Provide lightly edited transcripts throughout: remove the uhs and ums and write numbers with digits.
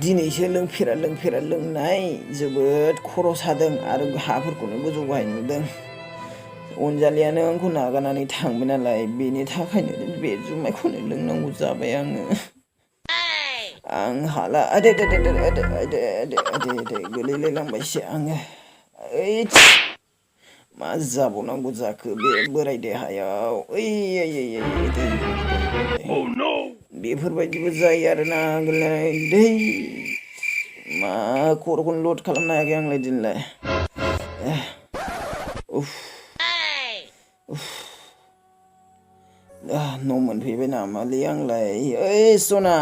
दिनैसो लोंफेरा लोंनाय जोबोद खर' सादों आरो हाफोरखौनो गोजौ गाहाय नुदों। अनजालियानो आंखौ नागारनानै थांबाय नालाय बेनि थाखायनो बे जुमायखौनो लोंनांगौ जाबाय आङो। आं हाला गोलैलायलांबायसो आङो। मा जाबावनांगौ जाखो बे बोराय देहायाव। बेफोरबायदिबो जायो आरोना दै मा खर'खौनो लड खालामनो हायाखै आंलाय दिनैलाय। न' मोनफैबाय नामालै आंलाय। सना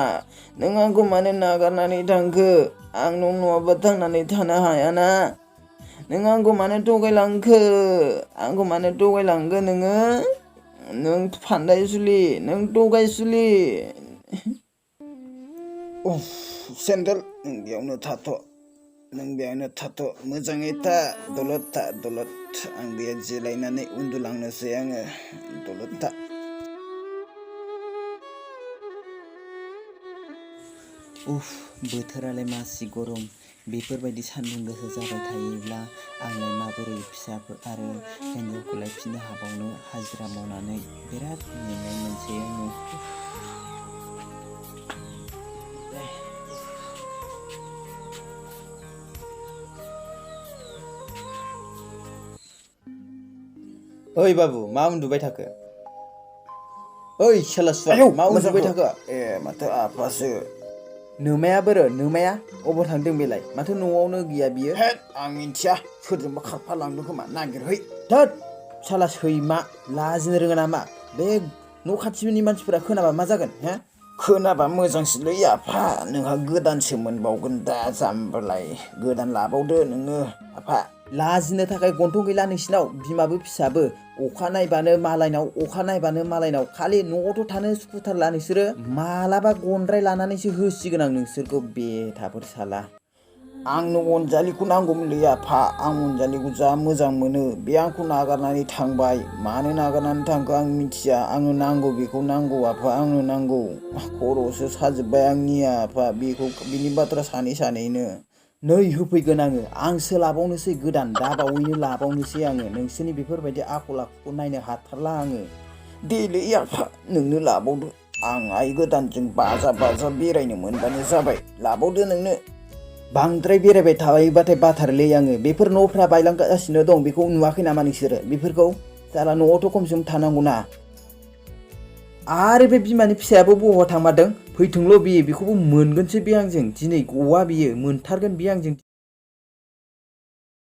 नों आंखौ मानो नागारनानै थांखो? आं नों नङाबा थांनानै थानो हायाना। नों आंखौ मानो थगायलांखो? आंखौ मानो थगायलांखो नोङो? नों फान्दायसुलि, नों थगायसुलि। सेन्देल नों बेयावनो थाथ' मोजाङै था, दलद था दलद। आं बेयाव जिरायनानै उन्दुलांनोसै आङो, दलद था। बोथोरालाय मासि गरम। बेफोरबायदि सान्दुं गोसा जाबाय थायोब्ला आंलाय माबोरै फिसाफोर आरो हिन्जावखौ लायफिननो हाबावनो। हाजिरा मावनानै बिराद मेंनाय मोनसै आङो। ओइ बाबु मा उन्दुबाय थाखो? ओइ साला सुवा मा उन्दुबाय थाखो? माथो आफासो। नोमाया बोरो? नोमाया अबाव थांदों बेलाय? माथो न'आवनो गैया बियो? आं मिन्थिया, सोरजोंबा खारफालांदों खोमा, नागिरहै। थोद साला सैमा, लाजिनो रोङा नामा? बे न' खाथिनि मानसिफोरा खोनाबा मा जागोन? खोनाबा मोजांसोलै आफा, नोंहा गोदानसो मोनबावगोन दा जाम्बालाय। गोदान लाबावदो नोङो आफा। लाजिनो थाखाय गन्थं गैला नोंसिनाव, बिमाबो फिसाबो। अखा नायबानो मालायनाव, खालि न'आवथ' थानो सुखुथारला नोंसोरो। मालाबा गनद्राय लानानैसो होसिगोन आं नोंसोरखौ, बेथाफोर साला। आंनो अनजालिखौ नांगौमोनलै आफा, आं अनजालिखौ जा मोजां मोनो। बे आंखौ नागारनानै थांबाय, मानो नागारनानै थांखो आं मिथिया। आंनो नांगौ, बेखौ नांगौ आफा, आंनो नांगौ। खर'सो साजोब्बाय आंनिया आफा, बिनि बाथ्रा सानैनो। नै होफैगोन आंसो लाबावनोसै गोदान, दा बावैनो लाबावनोसै आङो। नोंसोरनि बेफोरबायदि आखल आखुखौ नायनो हाथारला आङो। देलै आफा नोंनो लाबावदो, आं आइ गोदानजों बाजा बेरायनो मोनबानो जाबाय, लाबावदो नोंनो। बांद्राय बेरायबाय थायोबाथाय बाथारोलै आङो। बेफोर न'फ्रा बायलांगासिनो दं, बेखौ नुवाखै नामा नोंसोरो? बेफोरखौ साला न'आवथ' खमसेखम थानांगौना। आरो बे बिमानि फिसायाबो बहा थांमारदों? फैथोंल' बेखौबो मोनगोनसो बे आंजों। दिनै गवा बियो, मोनथारगोन बे आंजों।